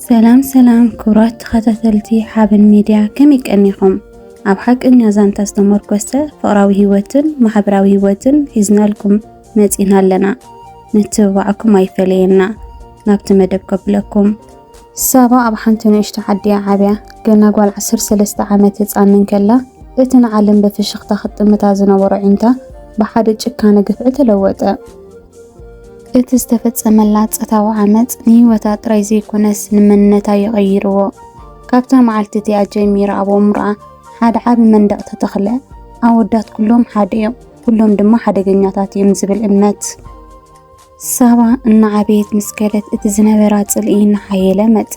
ሰላም ሰላም ክቡራት ተኸታተልቲ ሓበን ሚድያ፣ ከመይ ቀኒኹም? ኣብ ሓቀኛ ዛንታ ዝተመርኮሰ ፍቕራዊ ህይወትን ማሕበራዊ ህይወትን ሒዝናልኩም መጺና ኣለና። ምትብባዕኩም ኣይፈለየና። ናብቲ መደብ ከብለኩም። ሳባ ኣብ ሓንቲ ንእሽቶ ዓዲ እያ ዓብያ። ገና ጓል ዓሰርተ ሰለስተ ዓመት ህጻን እንከላ፣ እቲ ንዓለም ብፍሽኽታ ክጥምታ ዝነበሮ ዒንታ ብሓደ ጭካነ ግፍዒ ተለወጠ። እቲ ዝተፈጸመላ ጾታዊ ዓመጽ ንህይወታ ጥራይ ዘይኮነስ ንመንነታ እዩ ቀይርዎ። ካብታ መዓልቲ እቲኣ ጀሚሩ ኣብ ኣእምሮኣ ሓደ ዓቢ መንደቕ ተተኽለ። ኣወዳት ኩሎም ሓደ እዮም፣ ኩሎም ድማ ሓደገኛታት እዮም ዝብል እምነት። ሳባ እናዓበየት ምስ ከደት እቲ ዝነበራ ጽልኢ እናሓየለ መጸ።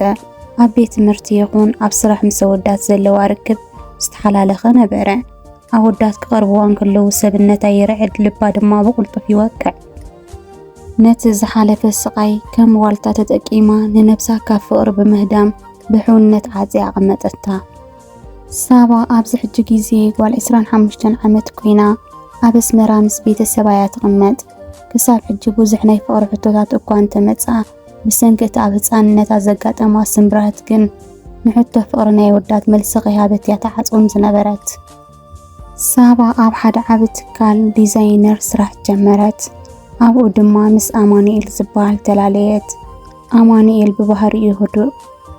ኣብ ቤት ትምህርቲ ይኹን ኣብ ስራሕ ምስ ኣወዳት ዘለዋ ርክብ ዝተሓላለኸ ነበረ። ኣወዳት ክቐርብዋ እንከለዉ ሰብነታ ይርዕድ፣ ልባ ድማ ብቕልጡፍ ይወቅዕ። ነቲ ዝሓለፈ ስቓይ ከም ዋልታ ተጠቂማ ንነብሳ ካብ ፍቕሪ ብምህዳም ብሕውነት ዓጽያ ኣቐመጠታ። ሳባ ኣብዚ ሕጂ ግዜ ጓል ዕስራን ሓሙሽተን ዓመት ኮይና ኣብ ኣስመራ ምስ ቤተሰባ እያ ትቕመጥ። ክሳብ ሕጂ ብዙሕ ናይ ፍቕሪ ሕቶታት እኳ እንተመጽኣ፣ ብሰንኪ እቲ ኣብ ህጻንነታ ዘጋጠማ ስምብራት ግን ንሕቶ ፍቕሪ ናይ ኣወዳት መልሲ ከይሃበት እያ ትዓጽዎም ዝነበረት። ሳባ ኣብ ሓደ ዓቢ ትካል ዲዛይነር ስራሕ ጀመረት። ኣብኡ ድማ ምስ ኣማኑኤል ዝበሃል ተላለየት። ኣማኑኤል ብባህሪኡ ህዱእ፣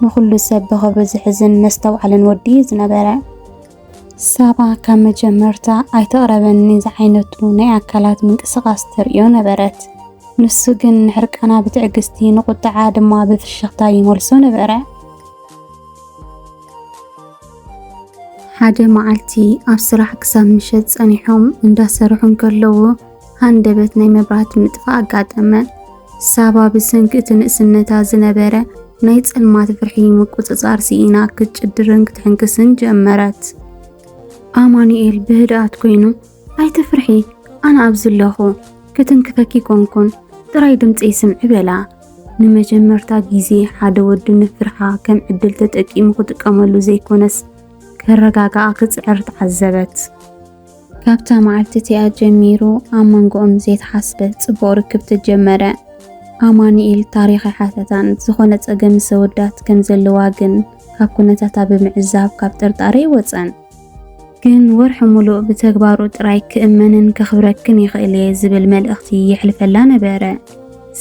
ንኹሉ ሰብ ብኽብሪ ዝሕዝን መስተውዓልን ወዲ እዩ ዝነበረ። ሳባ ካብ መጀመርታ ኣይተቕረበኒ ዝዓይነቱ ናይ ኣካላት ምንቅስቓስ ተርእዮ ነበረት። ንሱ ግን ንሕርቃና ብትዕግስቲ፣ ንቁጥዓ ድማ ብፍሽኽታ ይመልሶ ነበረ። ሓደ መዓልቲ ኣብ ስራሕ ክሳብ ምሸት ጸኒሖም እንዳሰርሑ እንከለዉ፣ ሃንደበት ናይ መብራህቲ ምጥፋእ ኣጋጠመ። ሳባ ብሰንኪ እቲ ንእስነታ ዝነበረ ናይ ጸልማት ፍርሒ ምቁጽጻር ስኢና ክትጭድርን ክትሕንክስን ጀመረት። ኣማኑኤል ብህድኣት ኮይኑ፣ "ኣይትፍርሒ፣ ኣነ ኣብዚ ኣለኹ፣ ክትንክፈኪ ኮንኩን፣ ጥራይ ድምጸይ ስምዒ" በላ። ንመጀመርታ ግዜ ሓደ ወዲ ንፍርሓ ከም ዕድል ተጠቂሙ ክጥቀመሉ ዘይኮነስ፣ ከረጋግኣ ክጽዕር ተዓዘበት። ካብታ መዓልቲ እቲኣ ጀሚሩ ኣብ መንጎኦም ዘይተሓስበ ጽቡቕ ርክብ ተጀመረ። ኣማኑኤል ታሪኽ ኣይሓተታን፣ ዝኾነ ጸገም ምስ ኣወዳት ከም ዘለዋ ግን ካብ ኩነታታ ብምዕዛብ ካብ ጥርጣረ ኣይወጸን። ግን ወርሒ ሙሉእ ብተግባሩ ጥራይ ክእመንን ከኽብረክን ይኽእል እየ ዝብል መልእኽቲ የሕልፈላ ነበረ።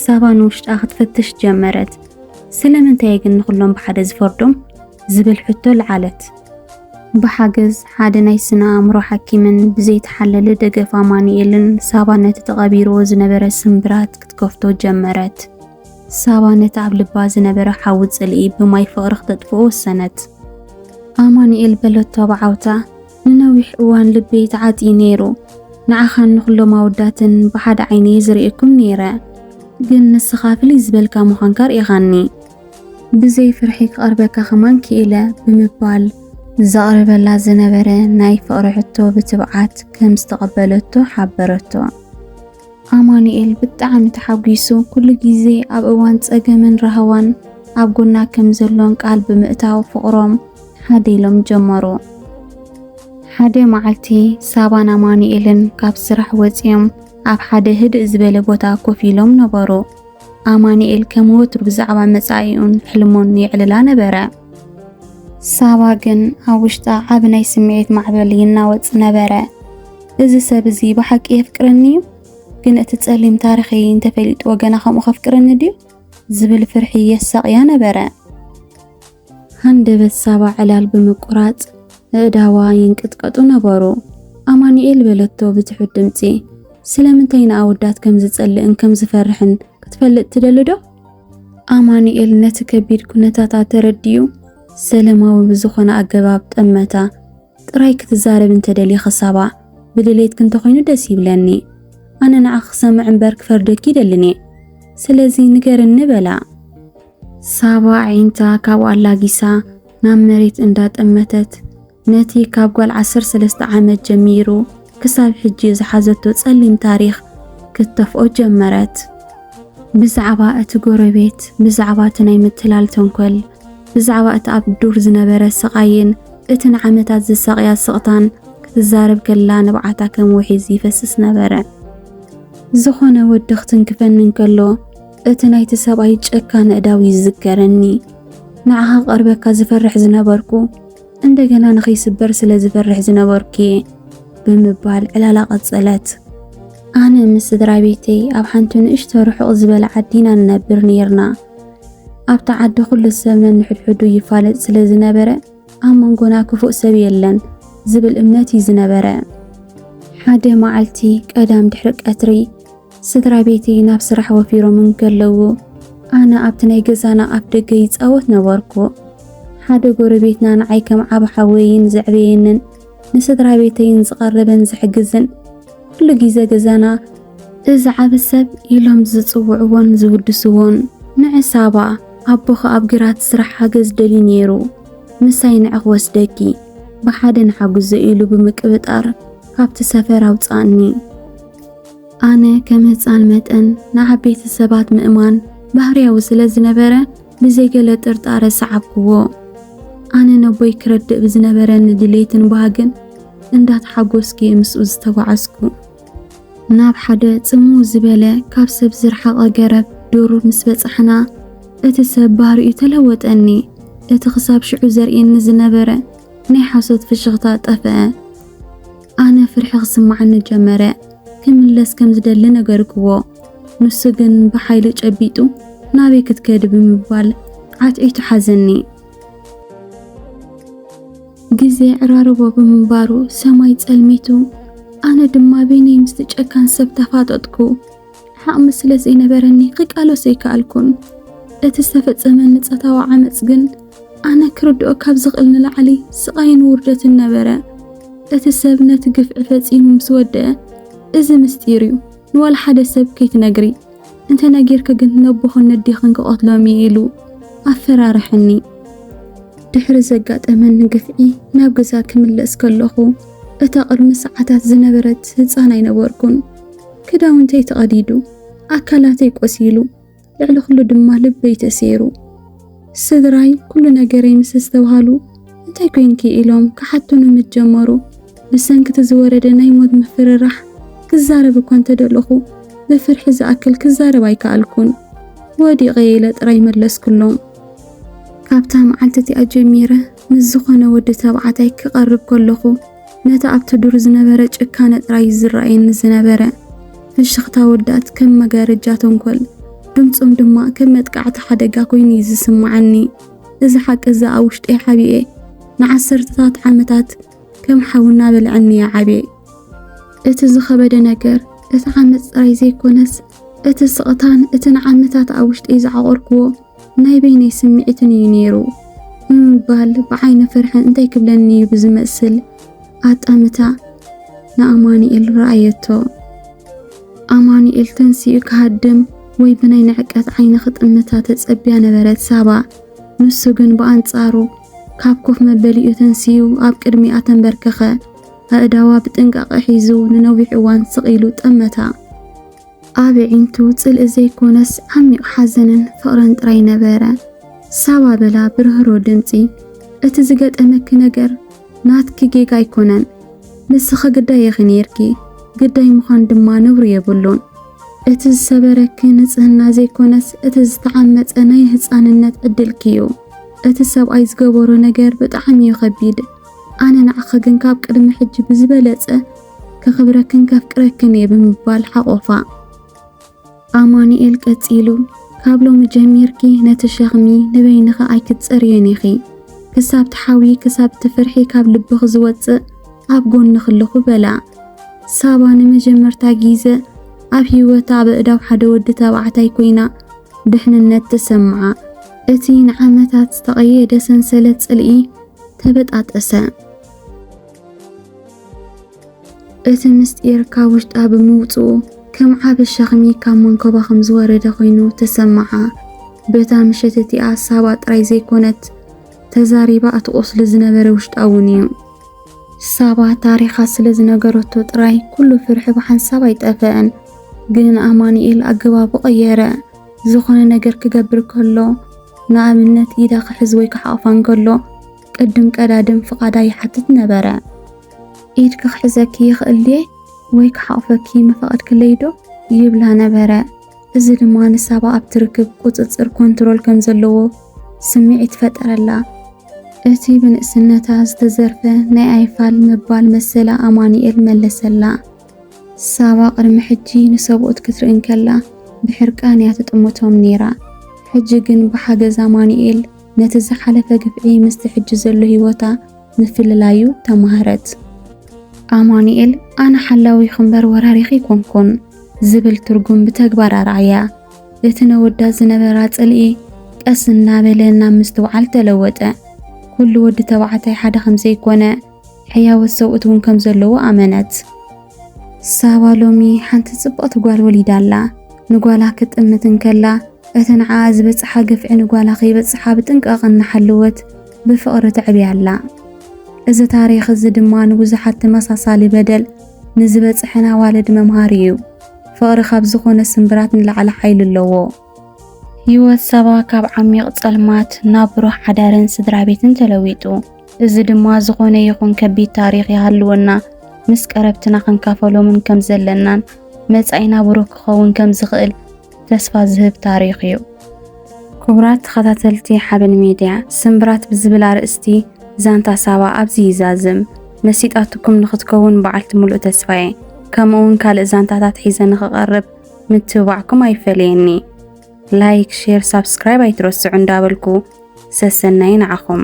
ሳባ ንውሽጣ ክትፈትሽ ጀመረት። ስለምንታይ ግን ንኹሎም ብሓደ ዝፈርዶም? ዝብል ሕቶ ለዓለት። ብሓገዝ ሓደ ናይ ስነ ኣእምሮ ሓኪምን ብዘይተሓለለ ደገፍ ኣማኑኤልን፣ ሳባ ነቲ ተቐቢርዎ ዝነበረ ስምብራት ክትከፍቶ ጀመረት። ሳባ ነቲ ኣብ ልባ ዝነበረ ሓዊ ጽልኢ ብማይ ፍቕሪ ክተጥፍኦ ወሰነት። ኣማኑኤል፣ በለቶ ብዓውታ፣ "ንነዊሕ እዋን ልበይ ተዓጽዩ ነይሩ። ንዓኻን ንኹሎም ኣወዳትን ብሓደ ዓይነ እየ ዝርእየኩም ነይረ። ግን ንስኻ ፍልይ ዝበልካ ምዃንካ ርኢኻኒ። ብዘይ ፍርሒ ክቐርበካ ከማን ክኢለ" ብምባል ዘቕርበላ ዝነበረ ናይ ፍቕሪ ሕቶ ብትብዓት ከም ዝተቐበለቶ ሓበረቶ። ኣማኑኤል ብጣዕሚ ተሓጒሱ፣ ኩሉ ግዜ ኣብ እዋን ጸገምን ራህዋን ኣብ ጎና ከም ዘሎን ቃል ብምእታው ፍቕሮም ሓደ ኢሎም ጀመሩ። ሓደ መዓልቲ ሳባን ኣማኑኤልን ካብ ስራሕ ወጺኦም ኣብ ሓደ ህድእ ዝበለ ቦታ ኮፍ ኢሎም ነበሩ። ኣማኑኤል ከም ወትሩ ብዛዕባ መጻኢኡን ሕልሙን የዕልላ ነበረ። ሳባ ግን ኣብ ውሽጣ ዓቢ ናይ ስምዒት ማዕበል ይናወጽ ነበረ። "እዚ ሰብ እዚ ብሓቂ የፍቅረኒ እዩ? ግን እቲ ጸሊም ታሪኸይ እንተፈሊጥዎ ገና ከምኡ ከፍቅረኒ ድዩ?" ዝብል ፍርሒ የሳቕያ ነበረ። ሃንደበት ሳባ ዕላል ብምቁራጽ፣ ኣእዳዋ ይንቅጥቀጡ ነበሩ። "ኣማኑኤል" በለቶ ብትሑት ድምጺ፣ "ስለምንታይ ንኣወዳት ከም ዝጸልእን ከም ዝፈርሕን ክትፈልጥ ትደሊ ዶ?" ኣማኑኤል ነቲ ከቢድ ኩነታታ ተረዲኡ፣ ሰለማዊ ብዝኾነ ኣገባብ ጠመታ። "ጥራይ ክትዛረብ እንተደሊኺ ሳባ፣ ብድሌትኪ እንተኾይኑ ደስ ይብለኒ። ኣነ ንዓኺ ክሰምዕ እምበር ክፈርደኪ ይደልን እየ። ስለዚ ንገርኒ" በላ። ሳባ ኣዒንታ ካብኡ ኣላጊሳ ናብ መሬት እንዳጠመተት፣ ነቲ ካብ ጓል ዓሰርተ ሰለስተ ዓመት ጀሚሩ ክሳብ ሕጂ ዝሓዘቶ ጸሊም ታሪኽ ክትተፍኦ ጀመረት። ብዛዕባ እቲ ጎረቤት፣ ብዛዕባ እቲ ናይ ምትላል ተንኮል፣ ብዛዕባ እቲ ኣብ ዱር ዝነበረ ስቓይን እቲ ንዓመታት ዝሳቕያ ስቕታን ክትዛረብ ከላ፣ ንብዓታ ከም ውሒዝ ይፈስስ ነበረ። ዝኾነ ወዲ ክትንክፈኒ እንከሎ፣ እቲ ናይቲ ሰብኣይ ጨካን ኣእዳው ይዝከረኒ። ንዓኻ ቀርበካ ዝፈርሕ ዝነበርኩ፣ እንደገና ንኸይስበር ስለ ዝፈርሕ ዝነበርኩ እየ ብምባል ዕላላ ቀጸለት። ኣነ ምስ ስድራ ቤተይ ኣብ ሓንቲ ንእሽቶ ርሑቕ ዝበለ ዓዲ ኢና ንነብር ነይርና። ኣብታ ዓዲ ኩሉ ሰብ ነንሕድሕዱ ይፋለጥ ስለ ዝነበረ፣ ኣብ መንጎና ክፉእ ሰብ የለን ዝብል እምነት እዩ ዝነበረ። ሓደ መዓልቲ ቀዳም ድሕሪ ቀትሪ፣ ስድራ ቤተይ ናብ ስራሕ ወፊሮም እንከለዉ፣ ኣነ ኣብቲ ናይ ገዛና ኣፍ ደገ ይጻወት ነበርኩ። ሓደ ጎረቤትና ንዓይ ከም ዓቢ ሓወይን ዘዕበየንን ንስድራ ቤተይን ዝቐርብን ዝሕግዝን፣ ኩሉ ግዜ ገዛና "እዚ ዓቢ ሰብ" ኢሎም ዝጽውዕዎን ዝውድስዎን፣ ንዒ ሳባ፣ ኣቦኺ ኣብ ግራት ስራሕ ሓገዝ ደልዩ ነይሩ፣ ምሳይ ንዒ ክወስደኪ፣ ብሓደ ንሓግዞ ኢሉ ብምቅብጣር ካብቲ ሰፈር ኣውጻኣኒ። ኣነ ከም ህጻን መጠን ንዓበይቲ ሰባት ምእማን ባህርያዊ ስለ ዝነበረ፣ ብዘይ ገለ ጥርጣረ ሰዓብክዎ። ኣነ ነቦይ ክረድእ ብዝነበረኒ ድሌትን ባህግን እንዳተሓጎስኩ እየ ምስኡ ዝተጓዓዝኩ። ናብ ሓደ ጽምው ዝበለ ካብ ሰብ ዝረሓቐ ገረብ ዱር ምስ በጻሕና፣ እቲ ሰብ ባህሪኡ ተለወጠኒ። እቲ ክሳብ ሽዑ ዘርእየኒ ዝነበረ ናይ ሓሶት ፍሽኽታ ጠፍአ። ኣነ ፍርሒ ክስምዓኒ ጀመረ። ክምለስ ከም ዝደሊ ነገርክዎ። ንሱ ግን ብሓይሊ ጨቢጡ "ናበይ ክትከዲ?" ብምባል ዓትዒቱ ሓዘኒ። ግዜ ዕራርቦ ብምንባሩ ሰማይ ጸልሚቱ፣ ኣነ ድማ በይነይ ምስቲ ጨካን ሰብ ተፋጠጥኩ። ዓቕሚ ስለ ዘይነበረኒ ክቃለሶ ኣይከኣልኩን። እቲ ዝተፈጸመኒ ጾታዊ ዓመጽ ግን ኣነ ክርድኦ ካብ ዝኽእል ንላዕሊ ስቓይን ውርደትን ነበረ። እቲ ሰብ ነቲ ግፍዒ ፈጺሙ ምስ ወደአ፣ "እዚ ምስጢር እዩ፣ ንዋላ ሓደ ሰብ ከይትነግሪ፣ እንተ ነጊርኪ ግን ነቦኽን ነዴኽን ክቐትሎም እየ" ኢሉ ኣፈራርሐኒ። ድሕሪ ዘጋጠመኒ ግፍዒ ናብ ገዛ ክምለስ ከለኹ፣ እታ ቅድሚ ሰዓታት ዝነበረት ህጻን ኣይነበርኩን። ክዳውንተይ ተቐዲዱ፣ ኣካላተይ ቆሲሉ፣ ልዕሊ ኩሉ ድማ ልበይ ተሰይሩ። ስድራይ ኩሉ ነገረይ ምስ ኣስተብሃሉ፣ "እንታይ ኮይንኪ?" ኢሎም ክሓቱኒ ምስ ጀመሩ፣ ብሰንኪ እቲ ዝወረደ ናይ ሞት ምፍርራሕ ክዛረብ እኳ እንተደለኹ፣ ብፍርሒ ዝኣክል ክዛረብ ኣይከኣልኩን። "ወዲቐ" ኢለ ጥራይ መለስኩሎም። ካብታ መዓልቲ እቲኣ ጀሚረ፣ ምስ ዝኾነ ወዲ ተባዕታይ ክቐርብ ከለኹ፣ ነቲ ኣብቲ ዱር ዝነበረ ጭካነ ጥራይ እዩ ዝረኣየኒ ዝነበረ። ፍሽኽታ ኣወዳት ከም መጋረጃ ተንኮል፣ ድምጾም ድማ ከም መጥቃዕቲ ሓደጋ ኮይኑ እዩ ዝስምዓኒ። እዚ ሓቂ እዚ ኣብ ውሽጠይ ሓቢኤ ንዓሰርተታት ዓመታት ከም ሓዊ እናበልዐኒ እየ ዓብየ። እቲ ዝኸበደ ነገር፣ እቲ ዓመጽ ጥራይ ዘይኮነስ፣ እቲ ስቕታን እቲ ንዓመታት ኣብ ውሽጠይ ዝዓቖርክዎ ናይ በይነይ ስምዒትን እዩ ነይሩ ብምባል ብዓይኒ ፍርሒ እንታይ ክብለኒ እዩ ብዝመስል ኣጣምታ ንኣማኑኤል ረኣየቶ። ኣማኑኤል ተንሲኡ ክሃድም ወይ ብናይ ንዕቀት ዓይኒ ክጥምታ ተጸብያ ነበረት ሳባ። ንሱ ግን ብኣንጻሩ ካብ ኮፍ መበሊኡ ተንሲኡ ኣብ ቅድሚኣ ተንበርከኸ። ኣእዳዋ ብጥንቃቐ ሒዙ ንነዊሕ እዋን ስቕ ኢሉ ጠመታ። ኣብ ኣዒንቱ ጽልኢ ዘይኮነስ ዓሚቕ ሓዘንን ፍቕርን ጥራይ ነበረ። ሳባ በላ ብርህሮ ድምጺ፣ "እቲ ዝገጠመኪ ነገር ናትኪ ጌጋ ኣይኮነን። ንስኺ ግዳይ ኢኺ ነይርኪ፣ ግዳይ ምዃን ድማ ነውሪ የብሉን። እቲ ዝሰበረኪ ንጽህና ዘይኮነስ እቲ ዝተዓመጸ ናይ ህጻንነት ዕድልኪ እዩ። እቲ ሰብኣይ ዝገበሮ ነገር ብጣዕሚ እዩ ከቢድ። ኣነ ንዓኺ ግን ካብ ቅድሚ ሕጂ ብዝበለጸ ከኽብረክን ከፍቅረክን እየ" ብምባል ሓቖፋ። ኣማኑኤል ቀጺሉ፣ "ካብ ሎሚ ጀሚርኪ ነቲ ሸኽሚ ንበይንኺ ኣይክትጸርዮን ኢኺ። ክሳብ ትሓዊ፣ ክሳብ እቲ ፍርሒ ካብ ልብኺ ዝወጽእ ኣብ ጎንኺ ኣለኹ" በላ። ሳባ ንመጀመርታ ግዜ ኣብ ህይወታ ኣብ ኣእዳው ሓደ ወዲ ተባዕታይ ኮይና ድሕንነት ተሰምዓ። እቲ ንዓመታት ዝተቐየደ ሰንሰለት ጽልኢ ተበጣጠሰ። እቲ ምስጢር ካብ ውሽጣ ብምውጽኡ፣ ከም ዓቢ ሸኽሚ ካብ መንኮባ ከም ዝወረደ ኮይኑ ተሰምዓ። በታ ምሸት እቲኣ ሳባ ጥራይ ዘይኮነት ተዛሪባ፣ እቲ ቁስሊ ዝነበረ ውሽጣ እውን እዩ። ሳባ ታሪኻ ስለ ዝነገረቶ ጥራይ ኩሉ ፍርሒ ብሓንሳብ ኣይጠፍአን። ግን ኣማኑኤል ኣገባቡ ቀየረ። ዝኾነ ነገር ክገብር ከሎ፣ ንኣብነት ኢዳ ክሕዝ ወይ ክሓቕፋ እንከሎ፣ ቅድም ቀዳድም ፍቓዳ ይሓትት ነበረ። "ኢድኪ ክሕዘኪ ይኽእል ድየ? ወይ ክሓቕፈኪ ምፈቐድክለይ ዶ?" ይብላ ነበረ። እዚ ድማ ንሳባ ኣብቲ ርክብ ቁጽጽር፣ ኮንትሮል፣ ከም ዘለዎ ስምዒት ፈጠረላ። እቲ ብንእስነታ ዝተዘርፈ ናይ ኣይፋል ምባል መሰላ ኣማኑኤል መለሰላ። ሳባ ቅድሚ ሕጂ ንሰብኡት ክትርኢ እንከላ ብሕርቃን እያ ትጥምቶም ነይራ። ሕጂ ግን ብሓገዝ ኣማኑኤል ነቲ ዝሓለፈ ግፍዒ ምስቲ ሕጂ ዘሎ ህይወታ ምፍልላዩ ተማህረት። ኣማኑኤል ኣነ ሓላዊኺ እምበር ወራሪኺ ኣይኮንኩን ዝብል ትርጉም ብተግባር ኣርኣያ። እቲ ነወዳ ዝነበራ ጽልኢ ቀስ እናበለ ናብ ምስትውዓል ተለወጠ። ኩሉ ወዲ ተባዕታይ ሓደ ከም ዘይኮነ፣ ሕያወት ሰብኡት እውን ከም ዘለዎ ኣመነት። ሳባ ሎሚ ሓንቲ ጽብቕቲ ጓል ወሊዳ ኣላ። ንጓላ ክትጥምት እንከላ፣ እቲ ንዓኣ ዝበጽሓ ግፍዒ ንጓላ ከይበጽሓ ብጥንቃቐ እናሓለወት ብፍቕሪ ተዕብያ ኣላ። እዚ ታሪኽ እዚ ድማ ንብዙሓት ተመሳሳሊ በደል ንዝበጽሐን ኣዋልድ መምሃሪ እዩ። ፍቕሪ ካብ ዝኾነ ስምብራት ንላዕሊ ሓይሊ ኣለዎ። ህይወት ሳባ ካብ ዓሚቕ ጸልማት ናብ ብሩህ ሓዳርን ስድራ ቤትን ተለዊጡ። እዚ ድማ ዝኾነ ይኹን ከቢድ ታሪኽ ይሃልወና፣ ምስ ቀረብትና ክንካፈሎምን ከም ዘለናን መጻኢና ብሩህ ክኸውን ከም ዝኽእል ተስፋ ዝህብ ታሪኽ እዩ። ክቡራት ተኸታተልቲ ሓበን ሚድያ፣ ስምብራት ብዝብል ኣርእስቲ ዛንታ ሳባ ኣብዚ ይዛዝም። መሲጣትኩም ንኽትከውን በዓልቲ ሙሉእ ተስፋ እየ። ከምኡ እውን ካልእ ዛንታታት ሒዘ ንኽቐርብ ምትብባዕኩም ኣይፈለየኒ። ላይክ፣ ሼር፣ ሳብስክራይብ ኣይትረስዑ እንዳበልኩ ሰሰናይ ንዓኹም።